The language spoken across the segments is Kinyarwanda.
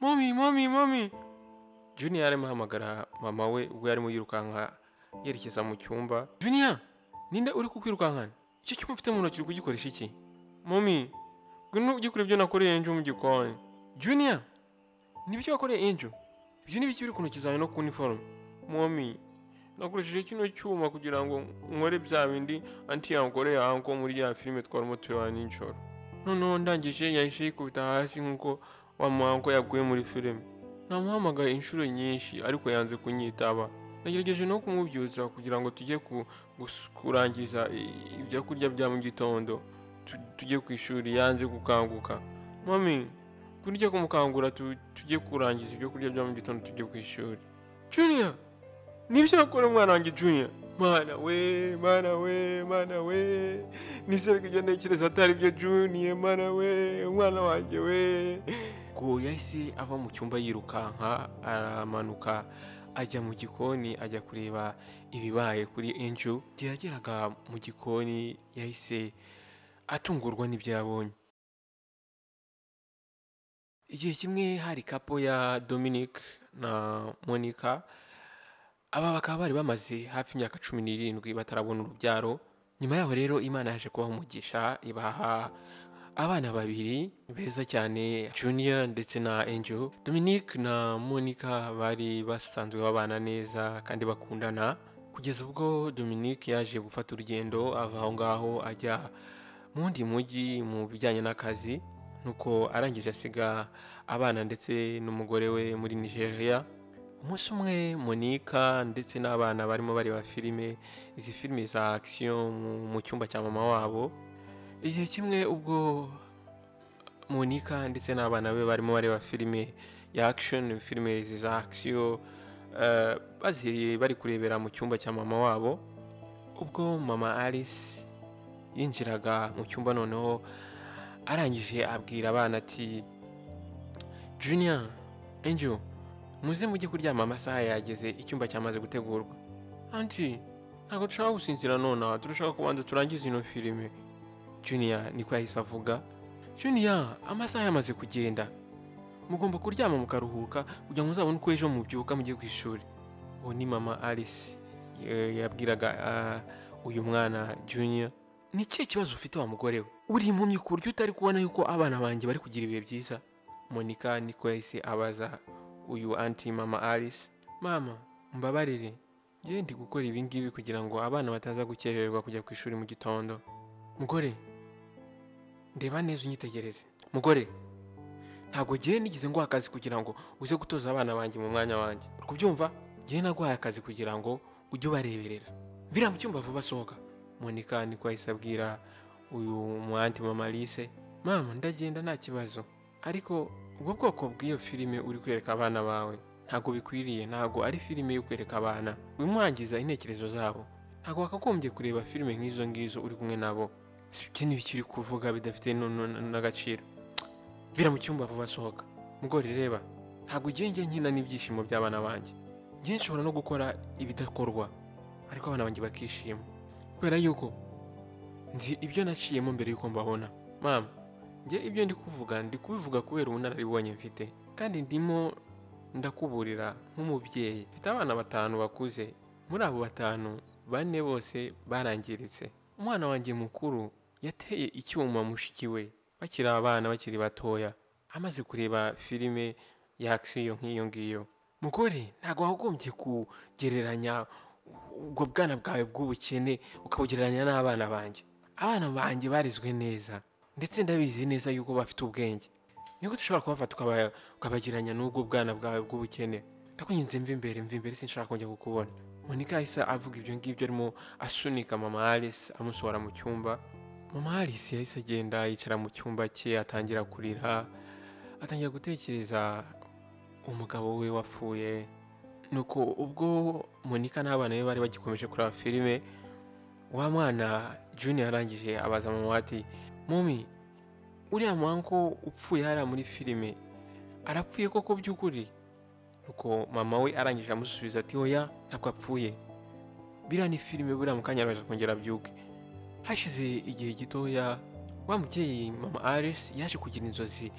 Mommy, mommy, mommy. Junior arimo ahamagara mama we ubwo yarimo yirukanka yerekeza mu cyumba. Junior, ninde uri kukwirukankana? Icyo cyuma ufite mu ntoki uri kugikoresha iki? Mommy, ngwino ujye kureba ibyo nakoreye Angel mu gikoni. Junior, nibyo wakoreye Angel? Ibyo ni ibiki biri ku ntoki zawe no ku uniform? Mommy, nakoresheje kino cyuma kugira ngo nkore bya bindi auntie yankoreye uncle muri ya filime twarimo tureba nijoro. Noneho ndangije yahise yikubita hasi nk'uko wa mu uncle yaguye muri filime. Namuhamagaye inshuro nyinshi ariko yanze kunyitaba. Nagerageje no kumubyutsa kugira ngo tujye kurangiza ibyo kurya bya mu gitondo, tujye ku ishuri, yanze gukanguka. Mommy, kurya kumukangura tujye kurangiza ibyo kurya bya mu gitondo tujye ku ishuri. Junior, nibyo nakora umwana wanjye Junior? Mana we, mana we, mana we, nizere ko ibyo ntekereza atari byo Junior. Mana we, umwana wanjye we. Ubwo yahise ava mu cyumba yirukanka, aramanuka ajya mu gikoni, ajya kureba ibibaye kuri Angel. Igihe yageraga mu gikoni yahise atungurwa n'ibyo yabonye. Igihe kimwe hari couple ya Dominic na Monica. Aba bakaba bari bamaze hafi imyaka 17 batarabona urubyaro. Nyuma yaho rero Imana yaje kubaha umugisha, ibaha abana babiri beza cyane, Junior ndetse na Angel. Dominic na Monica bari basanzwe babana neza kandi bakundana, kugeza ubwo Dominic yaje gufata urugendo ava aho ngaho ajya mu wundi mujyi mu bijyanye n'akazi. Nuko arangije asiga abana ndetse n'umugore we muri Nigeria. Umunsi umwe Monica ndetse n'abana barimo bareba filime, izi filime za action, mu cyumba cya mama wabo. Igihe kimwe ubwo Monica ndetse n'abana be barimo bareba filime ya action, filime izi za action, baziriye bari kurebera mu cyumba cya mama wabo, ubwo mama Alice yinjiraga mu cyumba, noneho arangije abwira abana ati: "Junior, Angel, muze mujye kuryama, amasaha yageze, icyumba cyamaze gutegurwa." "Auntie, ntabwo dushaka gusinzira nonaha, turashaka kubanza turangize ino filime," Junior niko yahise avuga. "Junior, amasaha yamaze kugenda, mugomba kuryama mukaruhuka kugira ngo muzabone uko ejo mubyuka mujye ku ishuri." Uwo ni mama Alice yabwiraga uyu mwana Junior. "Ni ikihe kibazo ufite wa mugore we? Uri impumyi ku buryo utari kubona yuko abana banjye bari kugira ibihe byiza?" Monica niko yahise abaza uyu auntie mama Alice. "Mama, mbabarire, njye ndi gukora ibi ngibi kugira ngo abana bataza gukererwa kujya ku ishuri mu gitondo." "Mugore, ndeba neza unyitegereze. Mugore, ntabwo ngiye nigeze nguha akazi kugira ngo uze gutoza abana banjye mu mwanya wanjye. Uri kubyumva? Ngiye naguhaye akazi kugira ngo ujye ubareberera. Mvira mu cyumba vuba, sohoka." Monica niko yahise abwira uyu mu auntie mama Alice. "Mama, ndagenda nta kibazo, ariko ubwo bwoko bw'iyo filime uri kwereka abana bawe ntabwo bikwiriye. Ntabwo ari filime yo kwereka abana, wimwangiza intekerezo zabo. Ntabwo wakagombye kureba filime nk'izo ngizo uri kumwe nabo." "Si ibyo ni ibiki uri kuvuga bidafite n'agaciro? Vira mu cyumba vuba, sohoka." "Mugore, reba, ntabwo ugiye njye nkina n'ibyishimo by'abana banjye. Njye nshobora no gukora ibidakorwa ariko abana banjye bakishima, kubera yuko nzi ibyo naciyemo mbere yuko mbabona. Mama, njye ibyo ndi kuvuga ndi kubivuga kubera ubunararibonye mfite, kandi ndimo ndakuburira nk'umubyeyi. Mfite abana batanu bakuze. Muri abo batanu, bane bose barangiritse. Umwana wanjye mukuru yateye icyuma mushiki we bakiri abana, bakiri batoya, amaze kureba filime ya action nk'iyo ngiyo. Mugore, ntabwo wagombye kugereranya ubwo bwana bwawe bw'ubukene ukabugereranya n'abana banjye. Abana banjye barezwe neza, ndetse ndabizi neza yuko bafite ubwenge. Niko dushobora kubafata ukabagereranya n'ubwo bwana bwawe bw'ubukene? Ndakwinginze, mva imbere, mva imbere, sinshaka kongera kukubona." Monica yahise avuga ibyo ngibyo arimo asunika mama Alice, amusohora mu cyumba. Mama Alice yahise agenda yicara mu cyumba cye, atangira kurira, atangira gutekereza umugabo we wapfuye. Nuko ubwo Monica n'abana be bari bagikomeje kureba filime, wa mwana Junior arangije abaza mama we ati: "Mommy, uriya mu uncle upfuye hariya muri filime arapfuye koko by'ukuri?" Nuko mama we arangije amusubiza ati: "Oya, ntabwo apfuye, biriya ni filime, buriya mu kanya araza kongera abyuke." Hashize igihe gitoya, wa mubyeyi mama Alice yaje kugira inzozi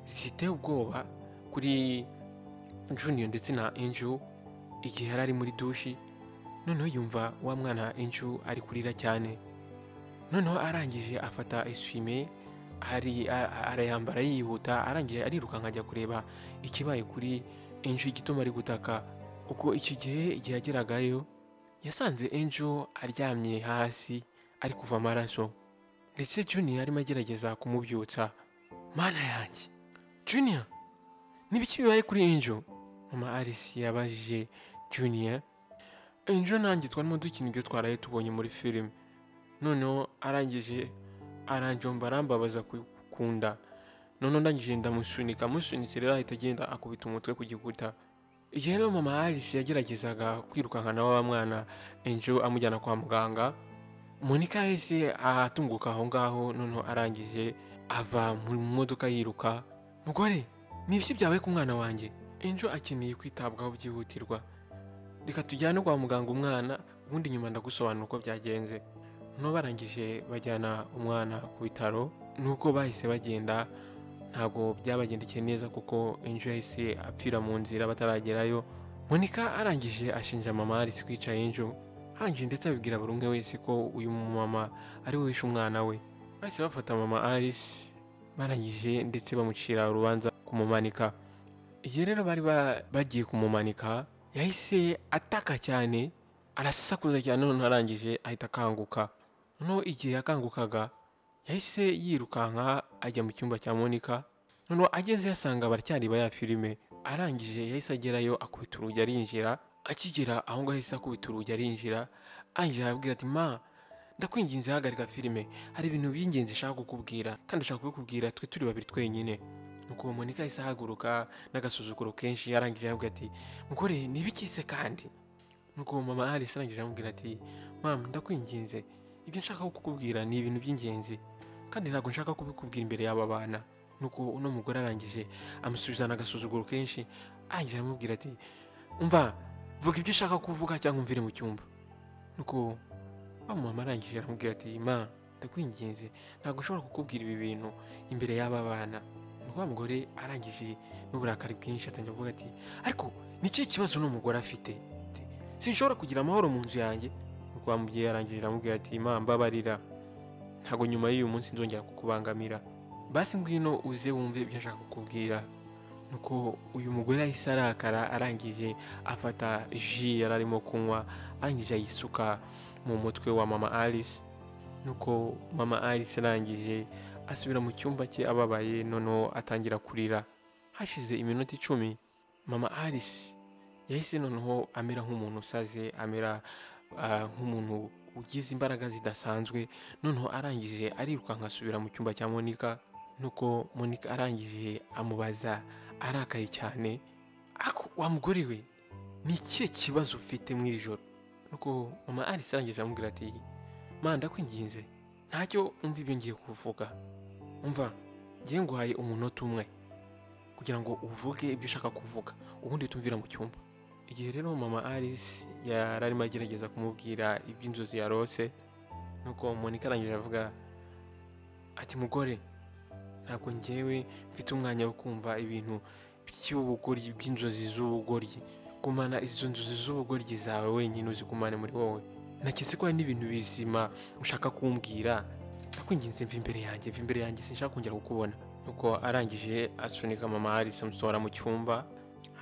ziteye ubwoba. kuri Junior ndetse na Angel igihe yari ari muri dushi. Noneho yumva wa mwana Angel ari kurira cyane, noneho arangije afata eswime arayambara yihuta, arangije arirukanka ajya kureba ikibaye kuri Angel igituma ari gutaka. Ubwo iki gihe igihe yageragayo yasanze Angel aryamye hasi ari kuva amaraso, ndetse Junior arimo agerageza kumubyutsa. Mana yanjye Junior, nibiki bibaye kuri Angel? Mama Alice yabajije Junior. Angel nanjye twarimo dukina ibyo twaraye tubonye muri filime, noneho arangije aranjomba arambabaza kunda, noneho ndangije ndamusunika, musunitse rero ahita agenda akubita umutwe ku gikuta. Igihe rero mama Alice yageragezaga kwirukankana wa mwana Angel amujyana kwa muganga, Monica yahise atunguka aho ngaho, noneho arangije ava mu modoka yiruka. Mugore, ni ibiki byabaye ku mwana wanjye? Angel akeneye kwitabwaho byihutirwa, reka tujyane kwa muganga umwana, ubundi nyuma ndagusobanura uko byagenze. Noneho barangije bajyana umwana ku bitaro, nubwo bahise bagenda ntabwo byabagendekeye neza kuko Angel yahise apfira mu nzira bataragerayo. Monica arangije ashinja mama Alice kwica Angel, arangije ndetse abibwira buri umwe wese ko uyu mumama ari we wishe umwana we. Bahise bafata mama Alice barangije ndetse bamucira urubanza kumumanika. Igihe rero bari bagiye kumumanika yahise ataka cyane, arasakuza cyane, noneho arangije ahita akanguka. Noneho igihe yakangukaga yahise yirukanka ajya mu cyumba cya Monica, noneho ageze yasanga baracyareba ya filime. Arangije yahise agerayo akubita urugi arinjira, akigera aho ngaho yahise akubita urugi arinjira, arangije arabwira ati ma ndakwinginze hagarika filime, hari ibintu by'ingenzi nshaka kukubwira kandi nshaka kubikubwira twe turi babiri twenyine. Nuko Monica yahise ahaguruka n'agasuzuguro kenshi, arangije arabwira ati mugore ni ibiki se kandi? Nuko mama Alice arangije aramubwira ati mama ndakwinginze ibyo nshaka kukubwira ni ibintu by'ingenzi kandi ntabwo nshaka kubikubwira imbere y'aba bana. Nuko uno mugore arangije amusubizana agasuzuguro kenshi, arangije aramubwira ati umva vuga ibyo ushaka kuvuga cyangwa umvire mu cyumba. Nuko wa mama arangije aramubwira ati ma ndakwinginze ntabwo nshobora kukubwira ibi bintu imbere y'aba bana. Nuko wa mugore arangije n'uburakari bwinshi atangira kuvuga ati ariko ni ikihe kibazo uno mugore afite? Sinshobora kugira amahoro mu nzu yanjye. Nuko wa mubyeyi arangije aramubwira ati ma mbabarira, ntabwo nyuma y'uyu munsi nzongera kukubangamira, basi ngwino uze wumve ibyo nshaka kukubwira. Nuko uyu mugore yahise arakara, arangije afata ji yari arimo kunywa, arangije ayisuka mu mutwe wa mama Alice. Nuko mama Alice arangije asubira mu cyumba cye ababaye, noneho atangira kurira. Hashize iminota 10 mama Alice yahise noneho amera nk'umuntu usaze, amera nk'umuntu ugize imbaraga zidasanzwe, noneho arangije arirukanka asubira mu cyumba cya Monica. Nuko Monica arangije amubaza arakaye cyane, ako wa mugore we ni ikihe kibazo ufite muri iri joro? Nuko mama Alice arangije aramubwira ati ma ndakwinginze ntacyo umva ibyo ngiye kuvuga, umva ngiye nguhaye umunota umwe kugira ngo uvuge ibyo ushaka kuvuga ubundi tumvira mu cyumba. Igihe rero mama Alice yari arimo agerageza kumubwira iby'inzozi yarose, nuko Monica arangije avuga ati mugore ntabwo ngewe mfite umwanya wo kumva ibintu by'ubugoryi by'inzozi z'ubugoryi, gumana izo nzozi z'ubugoryi zawe wenyine uzigumane muri wowe, naketse ko hari n'ibintu bizima ushaka kumbwira, ndakwinginze mva imbere yanjye, mva imbere yanjye sinshaka kongera kukubona. Nuko arangije asunika mama Alice amusohora mu cyumba,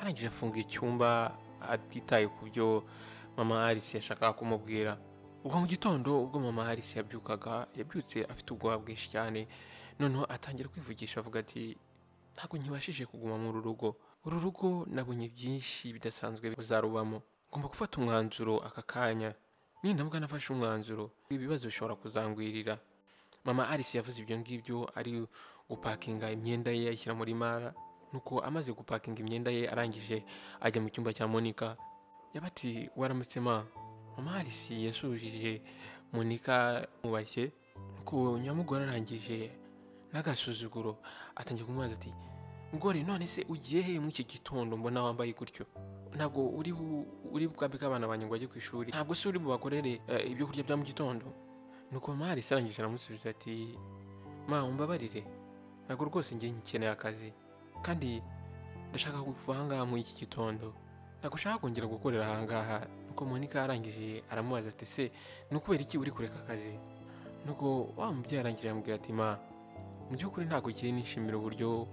arangije afunga icyumba atitaye ku byo mama Alice yashakaga kumubwira. Ubwo mu gitondo ubwo mama Alice yabyukaga, yabyutse afite ubwoba bwinshi cyane, noneho atangira kwivugisha avuga ati ntabwo nkibashije kuguma muri uru rugo, uru rugo nabonye byinshi bidasanzwe bizarubamo, ngomba gufata umwanzuro aka kanya, nindamuka nafashe umwanzuro ibibazo bishobora kuzangwirira. Mama Alice yavuze ibyo ngibyo ari gupakinga imyenda ye ayishyira muri mara. Nuko amaze gupakinga imyenda ye arangije ajya mu cyumba cya Monica, yabati waramutse ma? Mama Alice yasubije Monica mubashye. Nuko nyamugore arangije n'agasuzuguro atangira kumubaza ati mugore none se ugiye he muri iki gitondo mbona wambaye gutyo? Ntabwo uri bwambike abana banjye ngo bajye ku ishuri, ntabwo se uri bubakorere ibyo kurya bya mu gitondo? Nuko mama Alice arangije aramusubiza ati ma umbabarire, ntabwo rwose ngiye nkeneye akazi kandi Ndashaka kuva ahangaha muri iki gitondo, ntabwo ushaka kongera gukorera ahangaha. Nuko Monica arangije aramubaza ati se ni ukubera iki uri kureka akazi? Nuko wa mubyeyi arangije aramubwira ati ma, mu by'ukuri ntabwo ugiye nishimira uburyo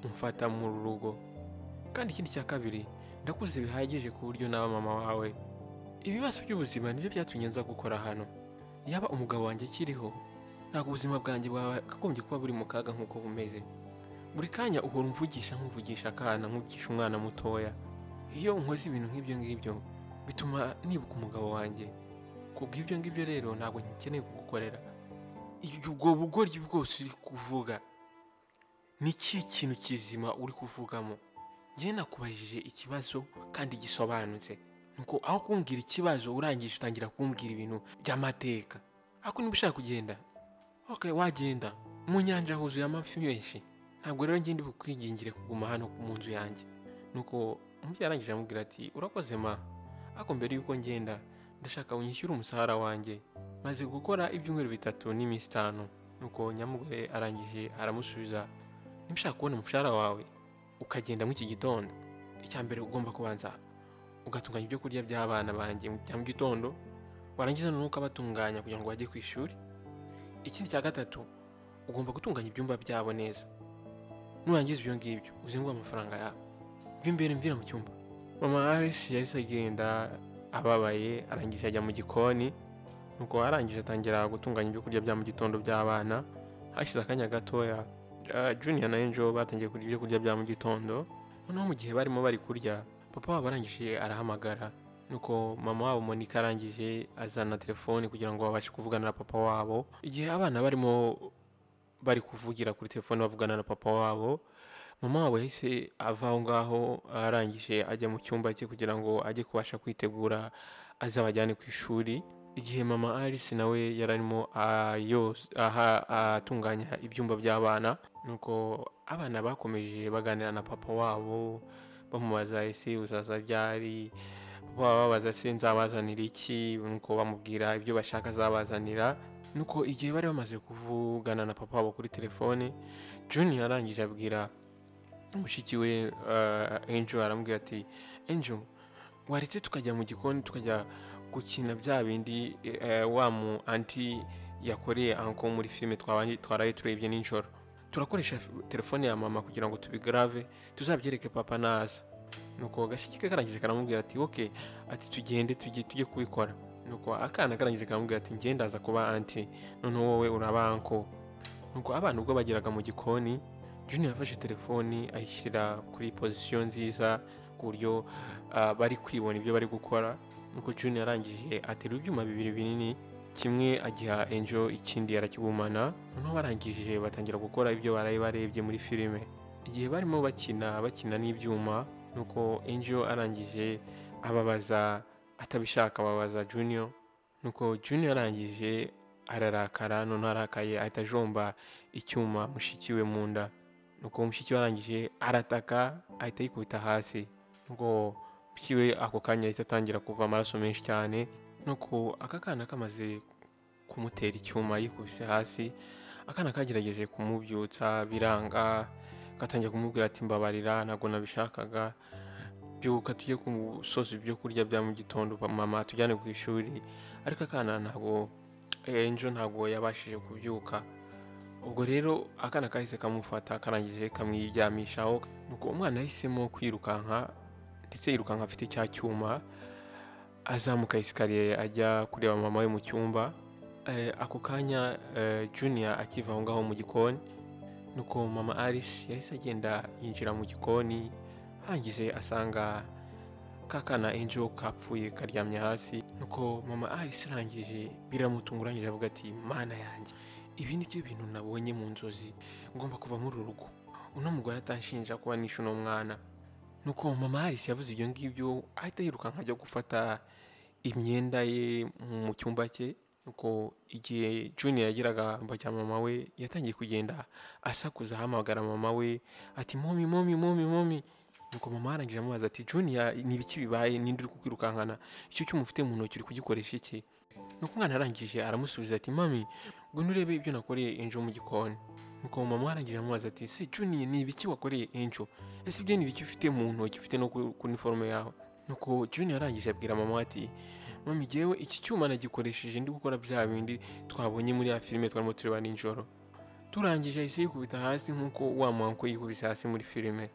umfata muri uru rugo, kandi ikindi cya kabiri ndakuze bihagije ku buryo naba mama wawe. Ibibazo by'ubuzima nibyo byatumye nza gukora hano. Yaba umugabo wanjye akiriho, ntabwo ubuzima bwanjye bwakagombye kuba buri mu kaga nk'uko bumeze. Buri kanya uhora umvugisha nkuvugisha akana, nkuvugisha umwana mutoya. Iyo unkoze ibintu nk'ibyo ngibyo bituma nibuka umugabo wanjye. Kubw'ibyo ngibyo rero ntabwo nkeneye kugukorera. Ubwo bugoryi bwose uri kuvuga ni iki kintu kizima uri kuvugamo? Njye nakubajije ikibazo kandi gisobanutse. Nuko aho kumbwira ikibazo urangije utangira kumbwira ibintu by'amateka. Ariko niba ushaka kugenda, okay, wagenda. Mu nyanja huzuye amafi menshi. Ntabwo rero njye ndi bukwigingire kuguma hano mu nzu yanjye. Nuko umubyeyi arangije aramubwira ati urakoze ma, ariko mbere yuko ngenda ndashaka unyishyure umushahara wanjye, maze gukora ibyumweru 3 n'iminsi 5. Nuko nyamugore arangije aramusubiza, niba ushaka kubona umushahara wawe ukagenda muri iki gitondo, icya mbere ugomba kubanza ugatunganya ibyo kurya by'abana banjye bya mu gitondo, warangiza noneho ukabatunganya kugira ngo bajye ku ishuri. Ikindi cya gatatu ugomba gutunganya ibyumba byabo neza. Nurangiza ibyo ngibyo uzenguhe amafaranga yabo. Mva imbere mvira mu cyumba. Mama Alice yahise agenda ababaye, arangije ajya mu gikoni. Nuko arangije atangira gutunganya ibyo kurya bya mu gitondo by'abana. Hashize akanya gatoya Junior na Angel batangiye kurya ibyo kurya bya mu gitondo. Noneho mu gihe barimo bari kurya, papa wabo arangije arahamagara. Nuko mama wabo Monica arangije azana telefone kugira ngo babashe kuvugana na papa wabo. Igihe abana barimo bari kuvugira kuri telefone bavugana na papa wabo, mama wabo yahise ava aho ngaho arangije ajya mu cyumba cye kugira ngo ajye kubasha kwitegura azabajyane ku ishuri. Igihe mama Alice nawe yararimo atunganya ibyumba by'abana, nuko abana bakomeje baganira na papa wabo bamubaza ese uzaza ryari, papa wabo babaza se nzabazanira iki, nuko bamubwira ibyo bashaka azabazanira. Nuko igihe bari bamaze kuvugana na papa wabo kuri telefone, Junior arangije abwira mushiki we Angel, aramubwira ati Angel, waretse tukajya mu gikoni tukajya gukina bya bindi wa mu anti yakoreye anko muri filime twaraye turebye nijoro. Turakoresha telefone ya mama kugira ngo tubigrave tuzabyereke papa naza. Nuko gashiki ke karangije karamubwira ati okay, ati tugende tujye kubikora. Nuko akana karangije karamubwira ati njye ndaza kuba anti, noneho wowe uraba anko. Nuko abana ubwo bageraga mu gikoni, Junior yafashe telefoni ayishyira kuri position nziza ku buryo bari kwibona ibyo bari gukora. Nuko Junior arangije atera ibyuma 2 binini, kimwe agiha Angel ikindi arakigumana. Noneho barangije batangira gukora ibyo baraye barebye muri filime. Igihe barimo bakina n'ibyuma, nuko Angel arangije ababaza atabishaka, ababaza Junior. Nuko Junior arangije ararakara, noneho arakaye ahita ajomba icyuma mushiki we mu nda. Nuko mushiki we arangije arataka ahita yikubita hasi. Nuko mushiki we ako kanya ahita atangira kuva amaraso menshi cyane. Nuko aka kana kamaze kumutera icyuma yikubise hasi, akana kagerageje kumubyutsa biranga, gatangira kumubwira ati mbabarira ntabwo nabishakaga, byuka tujye gusoza ibyo kurya bya mu gitondo mama tujyane ku ishuri. Ariko akana ntabwo Angel ntabwo yabashije kubyuka. Ubwo rero akana kahise kamufata karangije kamwiryamishaho. Nuko umwana yahisemo kwirukanka, ndetse yirukanka afite cya cyuma, azamuka esikariye ajya kureba mama we mu cyumba. Ako kanya Junior akiva aho ngaho mu gikoni, nuko mama Alice yahise agenda yinjira mu gikoni, arangije asanga kakana Angel kapfuye karyamye hasi. Nuko mama Alice arangije biramutunguranyije avuga ati mana yanjye, ibi ni byo bintu nabonye mu nzozi, ngomba kuva muri uru rugo, uno mugore atanshinja kuba nishe uno mwana. Nuko mama Alice yavuze ibyo ngibyo ahita yirukanka ajya gufata imyenda ye mu cyumba cye. Nuko igihe Junior yageraga mu cyumba cya mama we, yatangiye kugenda asakuza ahamagara mama we ati momi momi momi momi. Nuko mama arangije amubaza ati Junior, ni ibiki bibaye, ninde uri kukwirukankana, icyo cyuma ufite mu ntoki uri kugikoresha iki? Nuko umwana arangije aramusubiza ati mami, ngwino urebe ibyo nakoreye Angel mu gikoni. Nuko mama arangije amubaza ati se Junior, ni ibiki wakoreye Angel? Ese ibyo ni ibiki ufite mu ntoki, ufite no ku uniforme yawe? Nuko Junior arangije abwira mama ati mami, jyewe iki cyuma nagikoresheje ndi gukora bya bindi twabonye muri ya filime twarimo tureba nijoro. Turangije ahise yikubita hasi nk'uko wa mwanko yikubise hasi muri filime.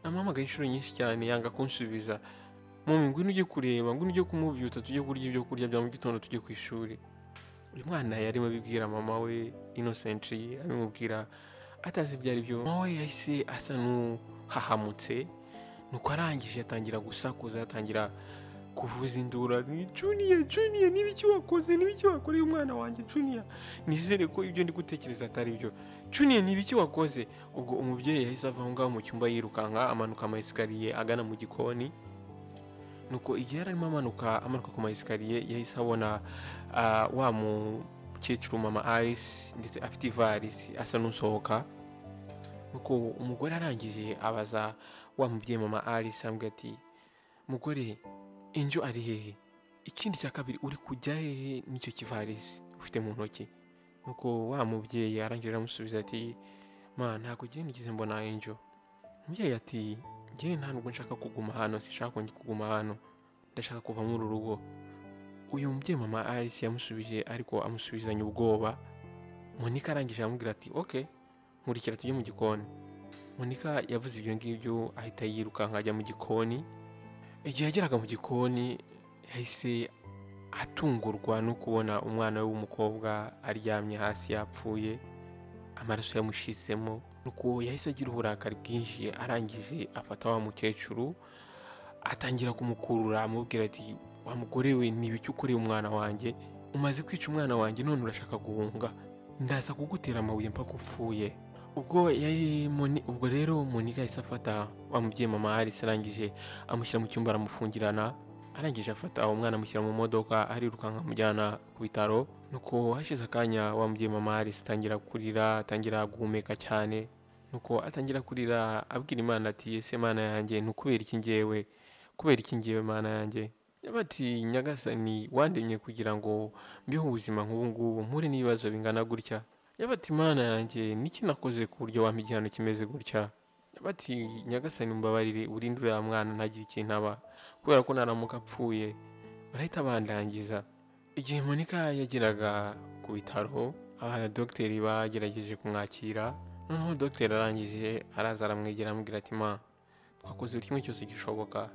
Namuhamagaye inshuro nyinshi cyane yanga kunsubiza. Mami, ngwino ujye kureba, ngwino ujye kumubyutsa tujye kurya ibyo kurya bya mu gitondo tujye ku ishuri. Uyu mwana yarimo abibwira mama we innocently, abimubwira atazi ibyo ari byo. Mama we yahise asa n'uhahamutse, nuko arangije atangira gusakuza, atangira kuvuza induru, Junior, Junior, n'ibiki wakoze, n'ibiki wakoreye umwana wanjye Junior, nizere ko ibyo ndi gutekereza atari byo, Junior n'ibiki wakoze. Ubwo umubyeyi yahise ava aho ngaho mu cyumba yirukanka amanuka ama esikariye agana mu gikoni. Nuko igihe yari arimo amanuka ku ma esikariye, yahise abona wa mukecuru mama Alice, ndetse afite ivarisi asa n'usohoka. Nuko umugore arangije abaza wa mubyeyi mama Alice, amubwira ati mugore, Angel ari hehe? Ikindi cya kabiri, uri kujya hehe n'icyo kivarisi ufite mu ntoki? Nuko wa mubyeyi arangije aramusubiza ati ma, ntabwo ngiye nigeze mbona Angel. Umubyeyi ati njyewe nta nubwo nshaka kuguma hano, sinshaka kuguma hano, ndashaka kuva muri uru rugo. Uyu mubyeyi mama Alice yamusubije ariko amusubizanya ubwoba. Monica arangije aramubwira ati ok, nkurikira tujye mu gikoni. Monica yavuze ibyo ngibyo ahita yirukanka ajya mu gikoni. Igihe yageraga mu gikoni yahise atungurwa no kubona umwana we w'umukobwa aryamye hasi yapfuye, amaraso yamushizemo. Nuko yahise agira uburakari bwinshi, arangije afata wa mukecuru atangira kumukurura, amubwira ati wa mugore we, ni ibiki ukoreye umwana wanjye? Umaze kwica umwana wanjye none urashaka guhunga, ndaza kugutera amabuye mpaka upfuye. Ubwo rero Monica yahise afata wa mubyeyi mama Alice, arangije amushyira mu cyumba aramufungirana, arangije afata uwo mwana amushyira mu modoka arirukanka amujyana ku bitaro. Nuko hashize akanya wa mubyeyi mama Alice atangira kurira, atangira guhumeka cyane. Nuko atangira kurira abwira Imana ati ese Mana yanjye, ni ukubera iki ngewe, kubera iki ngewe Mana yanjye? Bati Nyagasani, wandemye kugira ngo mbeho ubuzima nk'ubu ngubu, mpure n'ibibazo bingana gutya. Bati Mana yanjye, niki nakoze ku buryo wampa igihano kimeze gutya? Bati Nyagasani, mbabarire urinde uriya mwana ntagire ikintu aba, kubera ko naramuka apfuye barahita bandangiza. Igihe Monica yageraga ku bitaro, abadogiteri bagerageje kumwakira. Noneho dogiteri arangije araza aramwegera amubwira ati ma, twakoze buri kimwe cyose gishoboka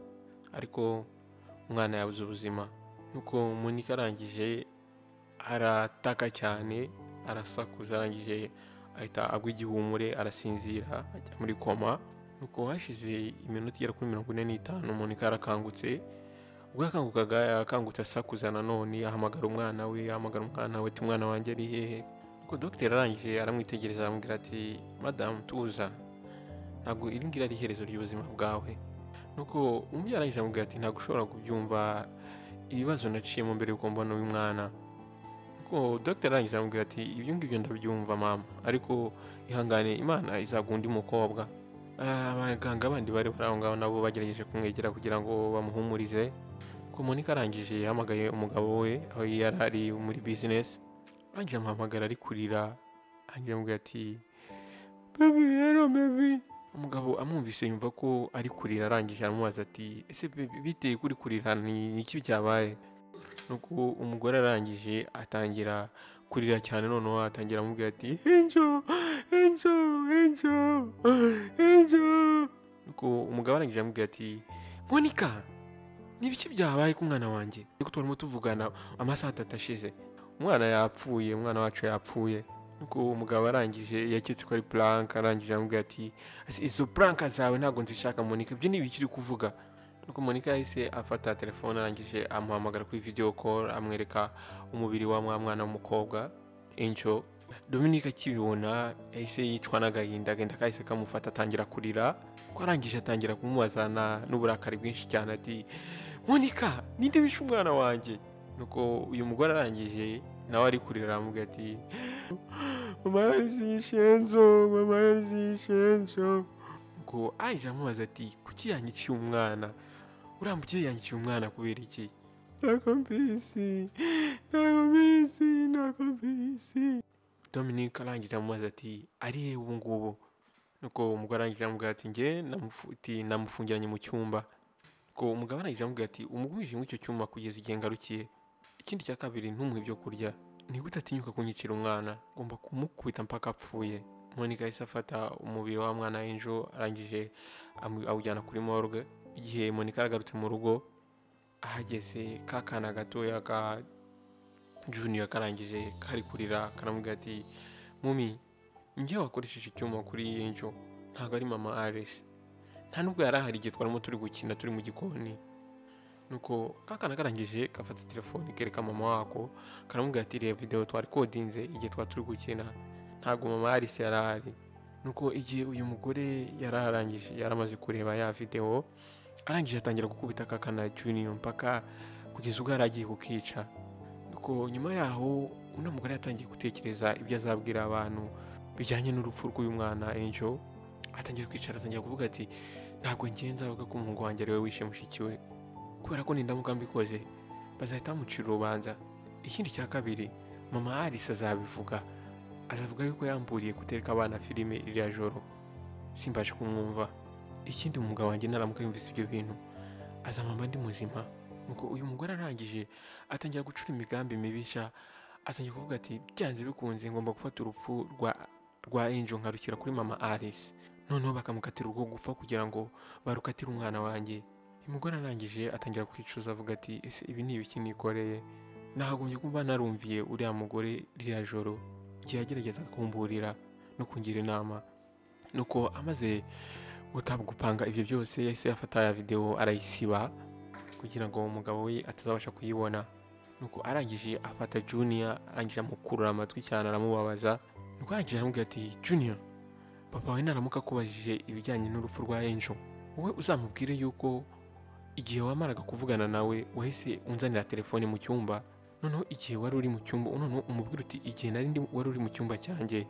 ariko umwana yabuze ubuzima. Nuko Monica arangije arataka cyane, arasakuza, arangije ahita agwa igihumure arasinzira ajya muri koma. Nuko hashize iminota igera kuri 45 Monica arakangutse. Ubwo yakangukaga yakangutse asakuza nanone, ahamagara umwana we, ahamagara umwana we ati umwana wanjye ari hehe? Nuko dogiteri arangije aramwitegereza aramubwira ati madamu tuza, ntabwo iri ngiri ari iherezo ry'ubuzima bwawe. Nuko umubyeyi arangije aramubwira ati ntabwo ushobora kubyumva ibibazo naciyemo mbere yuko mbona uyu mwana. Nuko dogiteri arangije aramubwira ati ibyo ngibyo ndabyumva mama, ariko ihangane, Imana izaguha undi mukobwa. Abaganga bandi bari bari aho ngaho nabo bagerageje kumwegera kugira ngo bamuhumurize. Nuko Monica arangije yahamagaye umugabo we aho yari ari muri business, arangije amuhamagara ari kurira, arangije amubwira ati baby, hello baby. Umugabo amwumvise yumva ko ari kurira, arangije aramubaza ati ese baby biteye kuri kurira, ni iki cyabaye? Nuko umugore arangije atangira kurira cyane, noneho atangira amubwira ati Angel, Angel, Angel, Angel. Nuko umugabo arangije amubwira ati Monica, ni ibiki byabaye ku mwana wanjye? Ariko twarimo tuvugana amasaha 3 ashize, umwana yapfuye, umwana wacu yapfuye. Nuko umugabo arangije yaketse ko ari prank, arangije amubwira ati izo prank zawe ntabwo nzishaka Monica, ibyo ni ibiki uri kuvuga? Nuko Monica yahise afata telefone arangije amuhamagara kuri video call, amwereka umubiri wa mwana w'umukobwa Angel. Dominic akibibona yahise yicwa n'agahinda, agenda kahise kamufata atangira kurira. Ko arangije atangira kumubazana n'uburakari bwinshi cyane ati Monica, ninde wishe umwana wanjye? Nuko uyu mugore arangije nawe ari kurira aramubwira ati mama Alice yishe Enzo, mama Alice yishe Enzo. Nuko arangije amubaza ati kuki yanyiciye umwana? Uriya mubyeyi yanyiciye umwana kubera iki? Ntabwo mbizi, ntabwo mbizi, ntabwo mbizi. Dominic arangije amubaza ati ari he ubu ngubu? Nuko umugore arangije aramubwira ati njye namufungiranye mu cyumba. Nuko umugabo arangije aramubwira ati umugumije muri icyo cyumba kugeza igihe ngarukiye. Ikindi cya kabiri, ntumuhe ibyo kurya. Ni gute atinyuka kunyicira umwana? Ngomba kumukubita mpaka apfuye. Monica yahise afata umubiri wa mwana Angel, arangije awujyana kuri morgue. Igihe Monica yaragarutse mu rugo, ahageze ka kana gatoya ka Junior karangije kari kurira, karamubwira ati mummy, njye wakoresheje icyuma kuri Angel, ntabwo ari mama Alice, nta nubwo yari ahari igihe twarimo turi gukina turi mu gikoni. Nuko ka kana karangije gafata telefone kereka mama wako, karamubwira ati reba video twari kodinze igihe twari turi gukina, ntabwo mama Alice yari ahari. Nuko igihe uyu mugore yararangije yaramaze kureba ya video, arangije atangira gukubita ka kana Junior mpaka kugeza ubwo yari agiye kukica. Nuko nyuma yaho uno mugore yatangiye gutekereza ibyo azabwira abantu bijyanye n'urupfu rw'uyu mwana Angel. Atangira kwicara, atangira kuvuga ati ntabwo ngiye nzavuga ko umuhungu wanjye ari we wishe mushiki we, kubera ko nindamuka mbikoze bazahita bamucira urubanza. Ikindi cya kabiri, mama Alice azabivuga, azavuga yuko yamburiye kutereka abana filime iriya joro, simbashe kumwumva. Ikindi umugabo wanjye naramuka yumvise ibyo bintu azamama ndi muzima. Nuko uyu mugore arangije atangira gucura imigambi mibisha, atangira kuvuga ati byanze bikunze ngomba gufata urupfu rwa Angel nkarukira kuri mama Alice, noneho bakamukatira urwo gupfa kugira ngo barukatire umwana wanjye. Uyu mugore arangije atangira kwicuza avuga ati ese ibi ni ibiki nikoreye? Nagombye kuba narumviye uriya mugore ririya joro igihe yageragezaga kumburira no kungira inama. Nuko amaze gupanga ibyo byose, yahise afata ya video arayisiba kugira ngo umugabo we atazabasha kuyibona. Nuko arangije afata Junior, arangije amukurura amatwi cyane aramubabaza. Nuko arangije aramubwira ati Junior, papa wawe naramuka akubajije ibijyanye n'urupfu rwa Angel, wowe uzamubwire yuko igihe wamaraga kuvugana nawe wahise unzanira telefone mu cyumba, noneho igihe wari uri mu cyumba, noneho umubwire uti igihe nari ndi wari uri mu cyumba cyanjye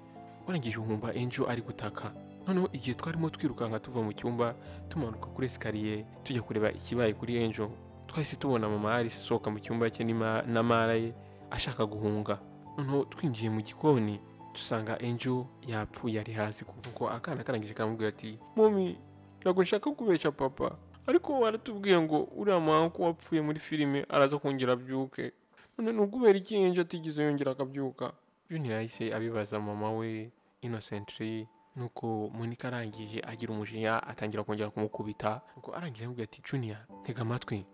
warangije wumva Angel ari gutaka, noneho igihe twarimo twirukanka tuva mu cyumba tumanuka kuri esikariye tujya kureba ikibaye kuri Angel, twahise tubona mama Alice asohoka mu cyumba cye na mara ye ashaka guhunga. Noneho twinjiye mu gikoni dusanga Angel yapfuye ari hasi, kuko akana karangije karamubwira ati mummy, ntabwo nshaka kubeshya papa, ariko waratubwiye ngo uriya muhango wapfuye muri filime araza kongera abyuke, none ni ukubera iki Angel atigeze yongera akabyuka? Junior yahise abibaza mama we innocently. Nuko Monica arangije agira umujinya atangira kongera kumukubita. Nuko arangije aramubwira ati Junior, ntega amatwi,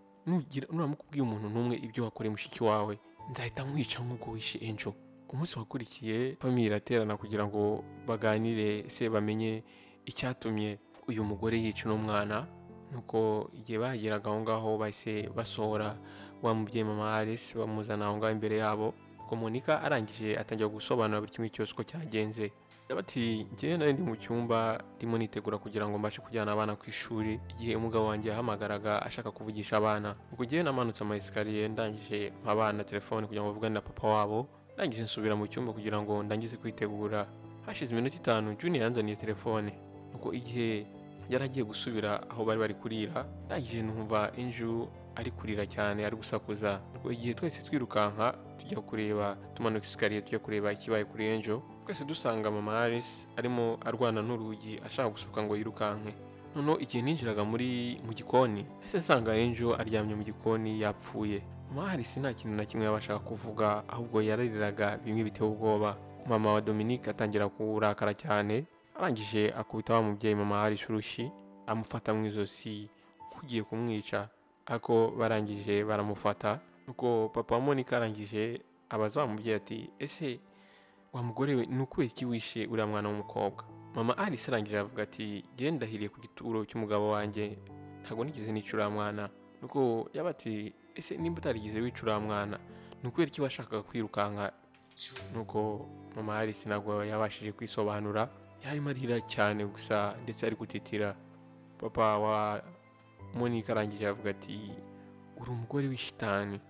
nuramuka ubwiye umuntu n'umwe ibyo wakoreye mushiki wawe nzahita nkwica nk'uko wishe Angel. Umunsi wakurikiye famille iraterana kugira ngo baganire se bamenye icyatumye uyu mugore yica uno mwana. Nuko igihe bageraga aho ngaho bahise basohora wa mubyeyi mama Alice bamuzana aho ngaho imbere yabo. Nuko Monica arangije atangira gusobanura buri kimwe cyose uko cyagenze. Bati njyewe nari ndi mu cyumba ndimo nitegura kugira ngo mbashe kujyana abana ku ishuri igihe umugabo wanjye yahamagaraga ashaka kuvugisha abana. Ubwo njyewe namanutse ama esikariye ndangije mpa abana telefone kugira ngo bavugane na papa wabo, ndangije nsubira mu cyumba kugira ngo ndangize kwitegura. Hashize iminota 5 Junior yanzaniye telefone. Nuko igihe yaragiye gusubira aho bari bari kurira, ndangije numva Angel ari kurira cyane ari gusakuza. Nuko igihe twese twirukanka tujya kureba, tumanuka esikariye tujya kureba ikibaye kuri Angel, twese dusanga mama Alice arimo arwana n'urugi ashaka gusohoka ngo yirukanke. Noneho igihe ninjiraga mu gikoni, nahise nsanga Angel aryamye mu gikoni yapfuye. Mama Alice nta kintu na kimwe yabashaga kuvuga, ahubwo yarariraga bimwe biteye ubwoba. Mama wa Dominic atangira kurakara cyane, arangije akubita wa mubyeyi mama Alice urushyi, amufata mu izosi kugiye kumwica, ariko barangije baramufata. Nuko papa wa Monica arangije abaza wa mubyeyi ati ese wa mugore we ni ukubera iki wishe uriya mwana w'umukobwa? Mama Alice arangije avuga ati njye ndahiriye ku gituro cy'umugabo wanjye, ntabwo nigeze nica uriya mwana. Nuko yaba ati ese nimba utarigeze wica uriya mwana ni ukubera iki washakaga kwirukanka? Nuko mama Alice ntabwo yabashije kwisobanura, yarimo arira cyane gusa ndetse ari gutitira. Papa wa Monica arangije avuga ati uri umugore w'ishitani,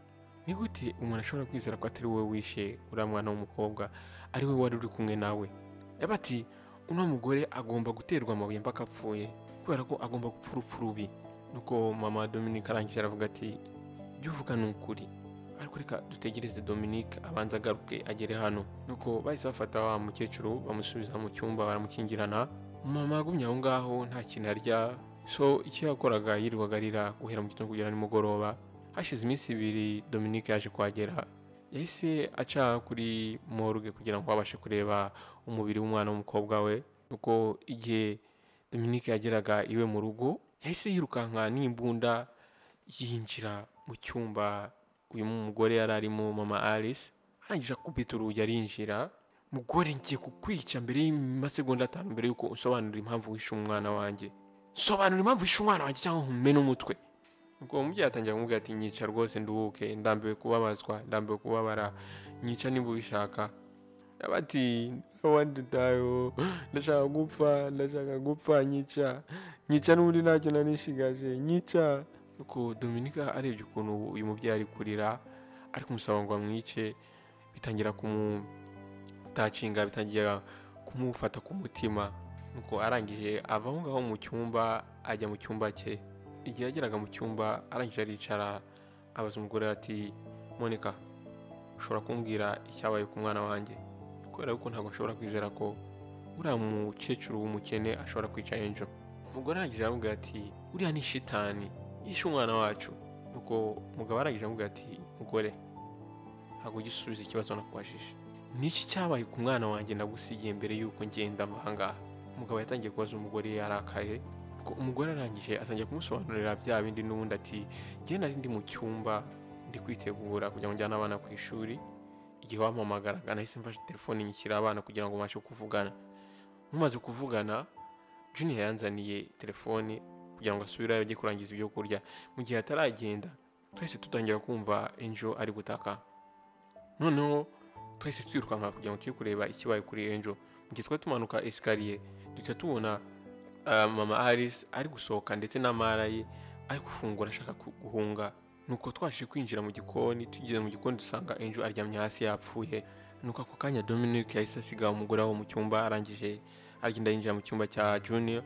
ni gute umuntu ashobora kwizera ko atari wowe wishe uriya mwana w'umukobwa, ari we wari uri kumwe nawe? Yaba ati uno mugore agomba guterwa amabuye mpaka apfuye, kubera ko agomba gupfa urupfu rubi. Nuko mama Dominic arangije aravuga ati ibyo uvuga ni ukuri, Ariko reka dutegereze Dominique abanza agaruke agere hano. Nuko bahise bafata wa mukecuru bamusubiza mu cyumba baramukingirana. Mama agumye aho ngaho nta kintu arya, so icyo yakoraga yirirwaga arira guhera mu gitondo kugera nimugoroba. Hashize iminsi 2 Dominique yaje kuhagera, yahise aca kuri morgue kugira ngo abashe kureba umubiri w'umwana w'umukobwa we. Nuko igihe Dominique yageraga iwe mu rugo, yahise yirukanka n'imbunda yinjira mu cyumba uyu mugore yari arimo, mama Alice. Arangije akubita urugi arinjira. Mugore, ngiye kukwica mbere y'amasegonda 5 mbere yuko usobanura impamvu wishe umwana wanjye. Sobanura impamvu wishe umwana wanjye cyangwa nkumene umutwe. Ubwo umubyeyi atangira kumubwira ati nyica rwose nduhuke, ndambiwe kubabazwa, ndambiwe kubabara, nyica niba ubishaka. Ati I want to die, ndashaka gupfa, ndashaka gupfa, nyica, nyica n'ubundi ntacyo nari nishigaje, nyica. Nuko Dominique arebye ukuntu uyu mubyeyi ari kurira, ari kumusaba ngo amwice, bitangira kumutacinga, bitangira kumufata ku mutima. Nuko arangije ava aho ngaho mu cyumba ajya mu cyumba cye. Igihe yageraga mu cyumba arangije aricara abaza umugore ati Monica, ushobora kumbwira icyabaye ku mwana wanjye? Kubera yuko ntabwo nshobora kwizera ko uriya mukecuru w'umukene ashobora kwica Angel. Umugore arangije aramubwira ati uriya ni shitani yishe umwana wacu. Nuko umugabo arangije aramubwira ati mugore, ntabwo ujya usubiza ikibazo nakubajije. Niki cyabaye ku mwana wanjye nagusigiye mbere yuko ngenda aha ngaha? Umugabo yatangiye kubaza umugore yarakaye. Umugore arangije atangiye kumusobanurira bya bindi n'ubundi ati njye nari ndi mu cyumba ndi kwitegura kugira ngo njyane abana ku ishuri, igihe wampamagaraga nahise mfashe telefone nyishyira abana kugira ngo mbashe kuvugana. Mumaze kuvugana Junior yanzaniye telefone kugira ngo asubire ajye kurangiza ibyo kurya. Mu gihe ataragenda twese tutangira kumva Angel ari gutaka. Noneho twese twirukanka kugira ngo tujye kureba ikibaye kuri Angel. Mu gihe twari tumanuka escalier duhita tubona mama Alice ari gusohoka ndetse n'amara ye ari gufungura ashaka guhunga. Nuko twashije kwinjira mu gikoni, tugeze mu gikoni dusanga Angel aryamye hasi yapfuye. Nuko ako kanya Dominique yahise asiga umugore aho mu cyumba, arangije aragenda yinjira mu cyumba cya Junior.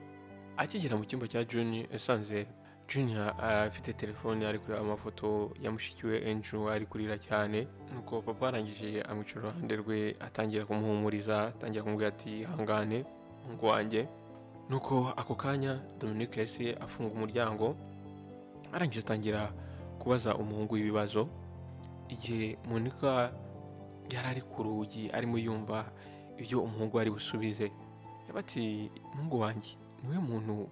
Akigera mu cyumba cya Junior yasanze Junior afite telefone ari kureba amafoto ya mushiki we Angel ari kurira cyane. Nuko papa arangije amwicara iruhande rwe atangira kumuhumuriza, atangira kumubwira ati ihangane muhungu wanjye. Nuko ako kanya Dominique yahise afunga umuryango, arangije atangira kubaza umuhungu ibibazo. Igihe Monica yari ari ku rugi arimo yumva ibyo umuhungu ari busubize, yabati muhungu wanjye niwe muntu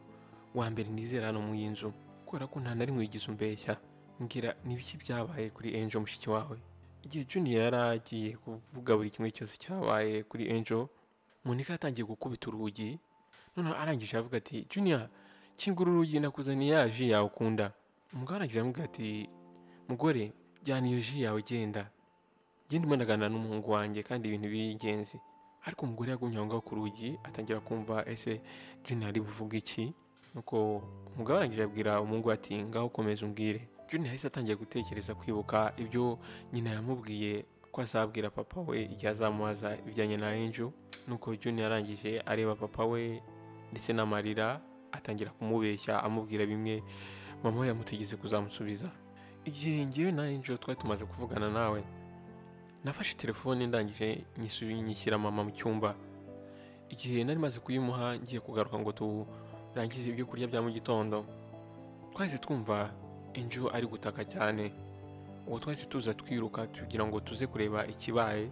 wa mbere nizera hano mu inzu, kubera ko nta na rimwe wigeze umbeshya. Mbwira ni ibiki byabaye kuri Angel mushiki wawe? Igihe Junior yari agiye kuvuga buri kimwe cyose cyabaye kuri Angel, Monica yatangiye gukubita urugi. Noneho arangije avuga ati Junior, kingura urugi nakuzaniye ya ji yawe ukunda. Umugabo arangije aramubwira ati mugore, jyana iyo ji yawe genda, genda umanaganira n'umuhungu wanjye kandi ibintu by'ingenzi. Ariko umugore yagumye aho ngaho ku rugi atangira kumva ese Junior ari buvuge iki. Nuko umugabo arangije abwira umuhungu ati ngaho komeza umbwire. Junior yahise atangiye gutekereza kwibuka ibyo nyina yamubwiye ko azabwira papa we igihe azamubaza ibijyanye na Angel. Nuko Junior arangije areba papa we ndetse n'amarira atangira kumubeshya amubwira bimwe mama we yamutegetse kuzamusubiza. Igihe ngewe na Angel twari tumaze kuvugana nawe, nafashe telefone ndangije nyishyira mama mu cyumba. Igihe nari maze kuyimuha ngiye kugaruka ngo turangize ibyo kurya bya mu gitondo, twahise twumva Angel ari gutaka cyane. Ubwo twahise tuza twiruka tugira ngo tuze kureba ikibaye.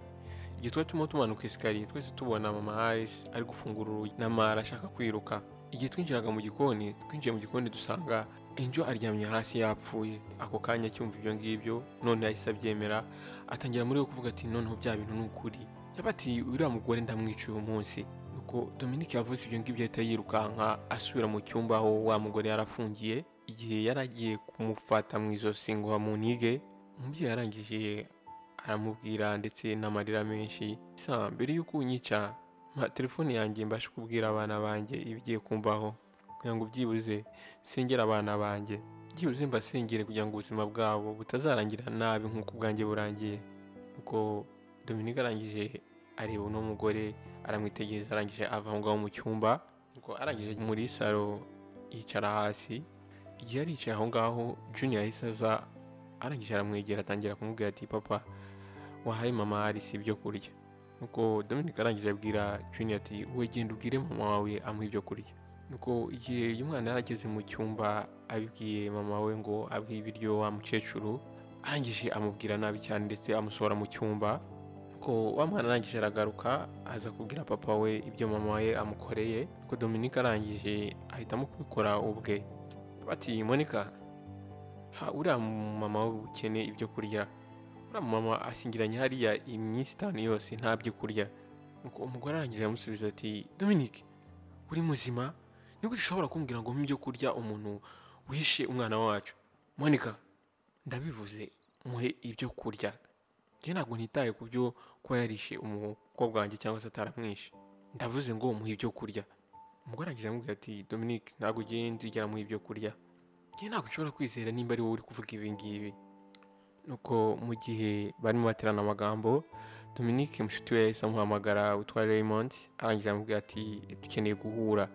Igihe twari turimo tumanuka escalier twese tubona mama Alice ari gufungura urugi n'amara ashaka kwiruka. Igihe twinjiraga mu gikoni, twinjiye mu gikoni dusanga Angel aryamye hasi yapfuye. Ako kanya cyumva ibyo ngibyo none yahise abyemera, atangira muri we kuvuga ati noneho bya bintu ni ukuri. Yabati uriya mugore ndamwica uyu munsi. Nuko Dominique yavuze ibyo ngibyo ahita yirukanka asubira mu cyumba aho wa mugore yarafungiye. Igihe yaragiye kumufata mu izosi ngo amunige, umubyeyi arangije aramubwira ndetse n'amarira menshi, mbere yuko unyica mpa telefone yanjye mbashe kubwira abana banjye ibigiye kumbaho, kugira ngo byibuze sengere abana banjye, byibuze mbasengere kugira ngo ubuzima bwabo butazarangira nabi nk'uko ubwanjye burangiye. Nuko Dominique arangije areba uno mugore aramwitegereza, arangije ava aho ngaho mu cyumba. Nuko arangije muri salo yicara hasi. Igihe yari yicaye aho ngaho Junior yahise aza Arangije aramwegera atangira kumubwira ati papa wahaye mama Alice ibyo kurya. Nuko Dominic arangije abwira Junior ati wowe genda ubwire mama wawe amuhe ibyo kurya. Nuko igihe uyu mwana yari ageze mu cyumba abibwiye mama we ngo amuhe ibiryo wa mukecuru, arangije amubwira nabi cyane ndetse amusohora mu cyumba. Nuko wa mwana arangije aragaruka aza kubwira papa we ibyo mama we amukoreye. Nuko Dominic arangije ahitamo kubikora ubwe. Bati Monica, ha uriya mama w'ubukene ibyo kurya, uriya mama asingiranye hariya iminsi 5 yose nta byo kurya. Nuko umugore arangije aramusubiza ati Dominic, uri muzima? Ni gute ushobora kumbwira ngo mpe ibyo kurya umuntu wishe umwana wacu? Monica, ndabivuze muhe ibyo kurya. Njye ntabwo nitaye ku byo kuba yarishe umukobwa wanjye cyangwa se ataramwishe, ndavuze ngo muhe ibyo kurya. Umugore arangije aramubwira ati Dominic, ntabwo ugiye nzigera muha ibyo kurya. Njye ntabwo nshobora kwizera nimba ari wowe uri kuvuga ibi ngibi. Nuko mu gihe barimo baterana amagambo, Dominic mushuti we yahise amuhamagara witwa Raymond, arangije aramubwira ati dukeneye guhura.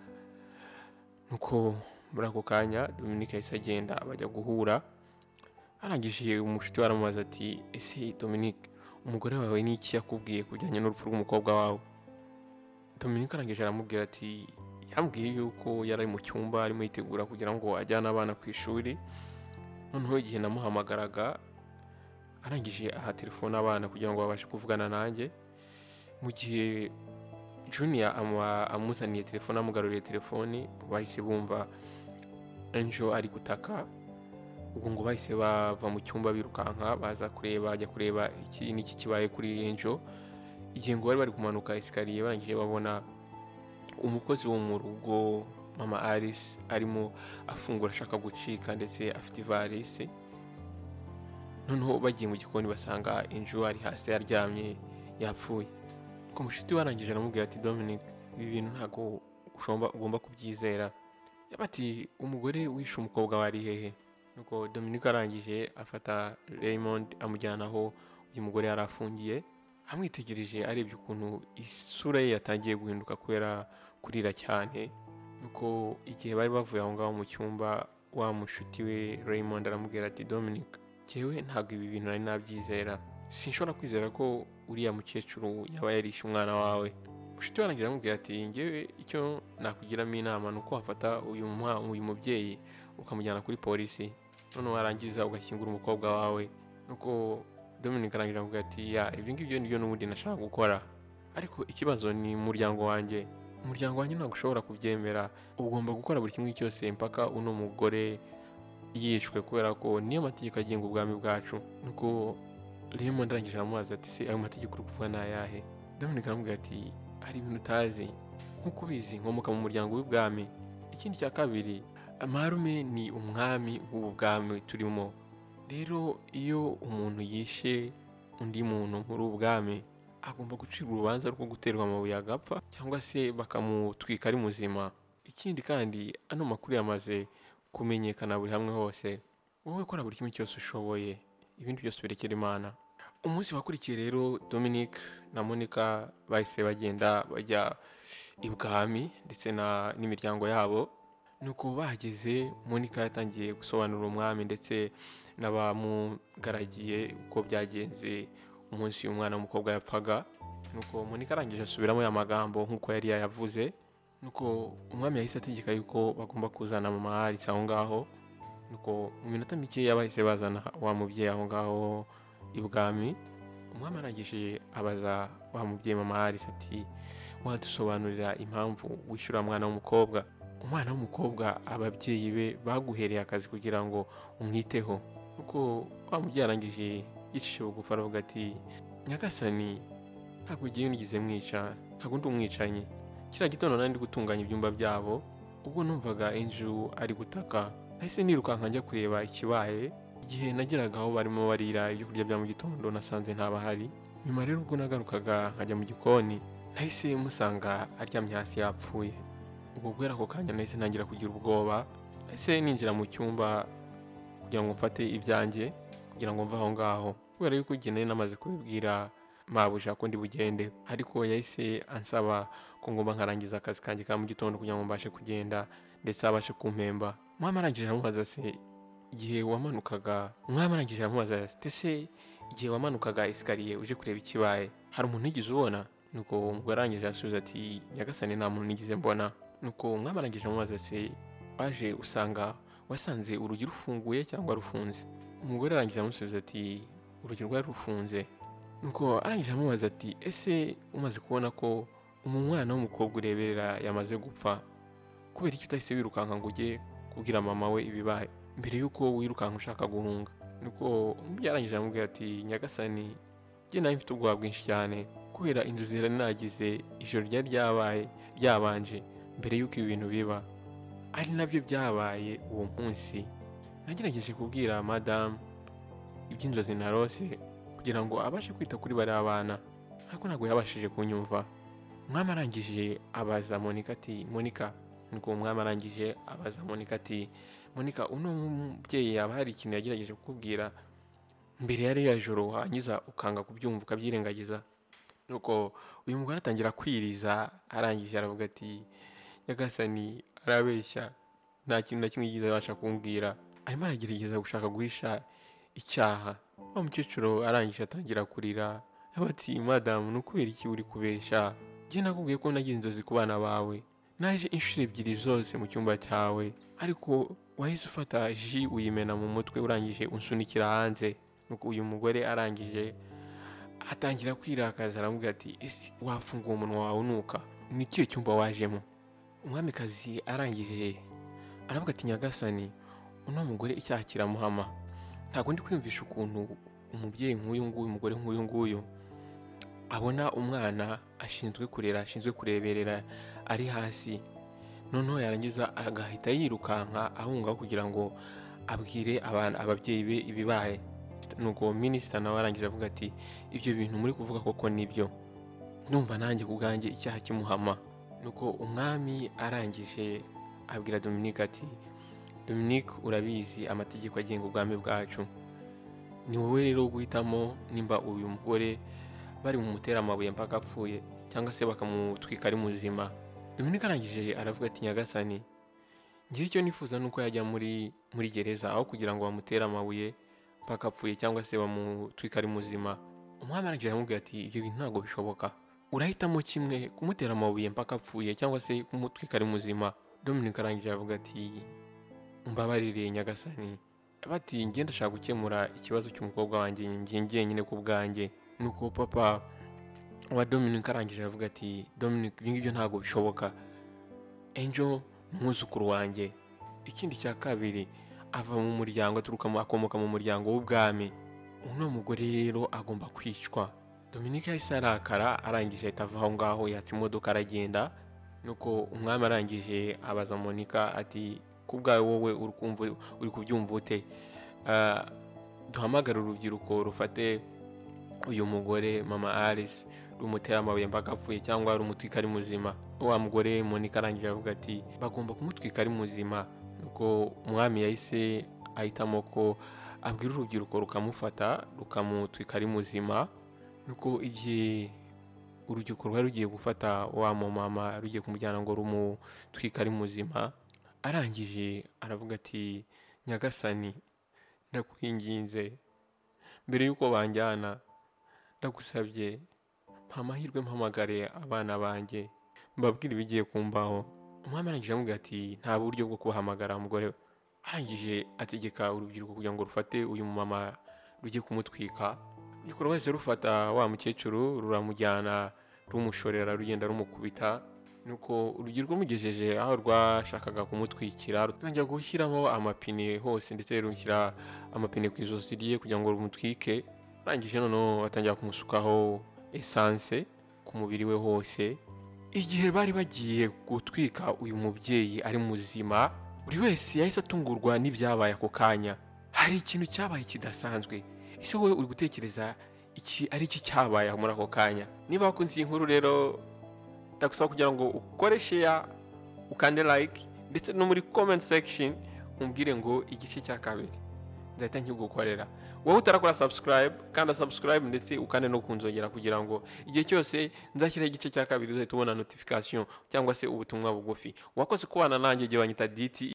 Nuko muri ako kanya Dominic yahise agenda bajya guhura. Arangije umushuti we aramubaza ati ese Dominic, umugore wawe ni iki yakubwiye ku bijyanye n'urupfu rw'umukobwa wawe? Dominic arangije aramubwira ati yambwiye yuko yari ari mu cyumba arimo yitegura kugira ngo ajyane abana ku ishuri. Noneho igihe namuhamagaraga arangije aha telefone abana kugira ngo babashe kuvugana nanjye. Mu gihe Junior amuzaniye telefone, amugaruriye telefone, bahise bumva Angel ari gutaka. Ubwo ngo bahise bava mu cyumba birukanka baza kureba, bajya kureba iki n'iki kibaye kuri Angel. Igihe ngo bari bari kumanuka esikariye, barangije babona umukozi wo mu rugo mama Alice arimo afungura ashaka gucika ndetse afite ivarisi. Noneho bagiye mu gikoni basanga Angel ari hasi aryamye yapfuye. Nuko mushuti we arangije aramubwira ati Dominic, ibi bintu ntabwo ugomba kubyizera. Yaba ati umugore wishe umukobwa we ari hehe? Nuko Dominic arangije afata Raymond amujyana aho uyu mugore yari afungiye. Amwitegereje arebye ukuntu isura ye yatangiye guhinduka kubera kurira cyane. Nuko igihe bari bavuye aho ngaho mu cyumba, wa mushuti we Raymond aramubwira ati Dominic, njyewe ntabwo ibi bintu nari nabyizera, sinshobora kwizera ko uriya mukecuru yaba yarishe umwana wawe. Mushuti we arangira aramubwira ati njyewe icyo nakugiramo inama ni uko wafata uyu mubyeyi ukamujyana kuri polisi, noneho warangiza ugashyingura umukobwa wawe. Nuko Dominic arangira aramubwira ati ya ibyo ngibyo nibyo n'ubundi nashaka gukora, ariko ikibazo ni umuryango wanjye. Umuryango wanjye ntabwo ushobora kubyemera, ugomba gukora buri kimwe cyose mpaka uno mugore yishwe, kubera ko niyo mategeko agenga ubwami bwacu. Nuko Raymond arangije aramubaza ati se ayo mategeko uri kuvuga ni ayahe? Dominic aramubwira ati hari ibintu utazi, nk'uko ubizi nkomoka mu muryango w'ubwami. Ikindi cya kabiri, marume ni umwami w'ubu bwami turimo. Rero iyo umuntu yishe undi muntu muri ubu bwami agomba gucirwa urubanza rwo guterwa amabuye agapfa cyangwa se bakamutwika ari muzima. Ikindi kandi ano makuru yamaze kumenyekana buri hamwe hose. Wowe kora buri kimwe cyose ushoboye, ibindi byose birekera Imana. Umunsi wakurikiye rero Dominic na Monica bahise bagenda bajya ibwami ndetse n'imiryango yabo. Nuko bahageze Monica yatangiye gusobanurira umwami ndetse n'abamugaragiye uko byagenze umunsi umwana w'umukobwa yapfaga. Nuko Monica arangije asubiramo ya magambo nk'uko yari yayavuze. Nuko umwami yahise ategeka yuko bagomba kuzana mama Alice aho ngaho. Nuko mu minota mike bahise bazana wa mubyeyi aho ngaho ibwami. Umwami arangije abaza wa mubyeyi mama Alice ati wadusobanurira impamvu wishyura mwana w'umukobwa? Umwana w'umukobwa ababyeyi be baguhereye akazi kugira ngo umwiteho. Nuko wa mubyeyi arangije yicisha bugufi aravuga ati nyagasani, ntabwo ugiye unigeze mwica, ntabwo ndi umwicanyi. Kiriya gitondo nari ndi gutunganya ibyumba byabo, ubwo numvaga Angel ari gutaka, nahise nirukanka njya kureba ikibaye. Igihe nageraga aho barimo barira ibyo kurya bya mu gitondo nasanze ntabahari. Nyuma rero ubwo nagarukaga nkajya mu gikoni, nahise musanga aryamye hasi yapfuye. Ubwo guhera ako kanya nahise ntangira kugira ubwoba, nahise ninjira mu cyumba kugira ngo mfate ibyanjye kugira ngo mve aho ngaho, kubera yuko igihe nari namaze kubibwira mabuja ko ndi bugende, ariko yahise ansaba ko ngomba nkarangiza akazi kanjye ka mu gitondo kugira ngo mbashe kugenda ndetse abashe kumpemba. Mama arangije aramubaza se Igihe wamanukaga, umwami arangije aramubaza ati ese igihe wamanukaga escalier uje kureba ikibaye hari umuntu wigeze ubona? Nuko umugore arangije arasubiza ati nyagasani, nta muntu nigeze mbona. Nuko umwami arangije amubaza ati waje usanga wasanze urugi rufunguye cyangwa rufunze? Umugore arangije amusubiza ati urugi rwari rufunze. Nuko arangije amubaza ati ese umaze kubona ko umwana w'umukobwa ureberera yamaze gupfa, kubera iki utahise wirukanka ngo ujye kubwira mama we ibibaye mbere y'uko wirukanka ushaka guhunga? Nuko umubyeyi arangije aramubwira ati nyagasani, njye nawe mfite ubwoba bwinshi cyane kubera inzozi nari nagize ijoro ryari ryabaye ryabanje mbere y'uko ibi bintu biba, ari nabyo byabaye uwo munsi. Nagerageje kubwira madamu iby'inzozi narose kugira ngo abashe kwita kuri bariya bana, ariko ntabwo yabashije kunyumva. Umwami arangije abaza Monica ati Monica, nuko umwami arangije abaza Monica ati Monica, uno mubyeyi yaba hari ikintu yagerageje kukubwira mbere yari ya joro wangiza ukanga kubyumva ukabyirengagiza? Nuko uyu mugore atangira kwiriza, arangije aravuga ati nyagasani arabeshya, nta kintu na kimwe yigeze abasha kumbwira, arimo aragerageza gushaka guhisha icyaha. Wa mukecuru arangije atangira kurira ati madamu, ni ukubera iki uri kubeshya? Njye nakubwiye ko nagize inzozi ku bana bawe, naje inshuro ebyiri zose mu cyumba cyawe, ariko wahise ufata ji uyimena mu mutwe urangije unsunikira hanze. Nuko uyu mugore arangije atangira kwirakaza aramubwira ati ese wafunguye umunwa wawe unuka, ni ikihe cyumba wajemo? Umwamikazi arangije aravuga ati nyagasani, uno mugore icyaha kiramuhama, ntabwo ndi kwiyumvisha ukuntu umubyeyi nk'uyu nguyu, umugore nk'uyu nguyu abona umwana ashinzwe kurera, ashinzwe kureberera ari hasi, noneho yarangiza agahita yirukanka ahunga kugira ngo abwire ababyeyi be ibibaye. Nuko minisita nawe arangije avuga ati ibyo bintu muri kuvuga koko nibyo, ndumva nanjye ku bwanjye icyaha kimuhama. Nuko umwami arangije abwira Dominique ati Dominique, urabizi amategeko agenga ubwami bwacu, ni wowe rero guhitamo nimba uyu mugore bari bumutere amabuye mpaka apfuye cyangwa se bakamutwika ari muzima. Dominique arangije aravuga ati nyagasani, ngewe icyo nifuza ni uko yajya muri gereza aho kugira ngo bamutere amabuye mpaka apfuye cyangwa se bamutwika ari muzima. Umwami arangije aramubwira ati ibyo bintu ntabwo bishoboka, urahitamo kimwe, kumutera amabuye mpaka apfuye cyangwa se kumutwika ari muzima. Dominique arangije aravuga ati mbabarire nyagasani, bati njye ndashaka gukemura ikibazo cy'umukobwa wanjye njye njyenyine ku bwanjye. Nuko papa wa Dominique arangije aravuga ati Dominique, ibi ngibyo ntabwo bishoboka, Angel ni umwuzukuru wanjye. Ikindi cya kabiri, ava mu muryango akomoka mu muryango w'ubwami, uno mugore rero agomba kwicwa. Dominique yahise arakara, arangije ahita ava aho ngaho yatsa imodoka aragenda. Nuko umwami arangije abaza Monica ati ku bwawe wowe uri kubyumva ute? Duhamagare urubyiruko rufate uyu mugore mama Alice rumutera amabuye mpaka apfuye cyangwa rumutwika ari muzima. Wa mugore Monica arangije avuga ati bagomba kumutwika ari muzima. Nuko umwami yahise ahitamo ko abwira urubyiruko rukamufata rukamutwika ari muzima. Nuko igihe urubyiruko rwari rugiye gufata wa mumama rugiye kumujyana ngo rumutwike ari muzima, arangije aravuga ati nyagasani, ndakwinginze mbere y'uko banjyana ndagusabye mpa amahirwe mpamagare abana banjye mbabwire ibigiye kumbaho. Umwami arangije aramubwira ati nta buryo bwo kubahamagara umugore we. Arangije ategeka urubyiruko kugira ngo rufate uyu mumama rujye kumutwika. Urubyiruko rwahise rufata wa mukecuru ruramujyana rumushorera rugenda rumukubita. Nuko urubyiruko rumugejeje aho rwashakaga kumutwikira rutangira gushyiramo amapine hose, ndetse rushyira amapine ku ijosi rye kugira ngo rumutwike. Arangije noneho batangira kumusukaho esanse ku mubiri we hose. Igihe bari bagiye gutwika uyu mubyeyi ari muzima, buri wese yahise atungurwa n'ibyabaye ako kanya. Hari ikintu cyabaye kidasanzwe. Ese wowe uri gutekereza iki ari iki cyabaye muri ako kanya? Niba wakunze iyi nkuru rero, ndagusaba kugira ngo ukore share, ukande like, ndetse no muri comment section umbwire ngo igice cya kabiri ndahita nkigukorera. Wowe utarakora subscribe, kanda subscribe ndetse ukande no kunzogera kugira ngo igihe cyose nzashyiraho igice cya kabiri uzahita ubona notification cyangwa se ubutumwa bugufi. Wakoze kubana nanjye, igihe banyita DT.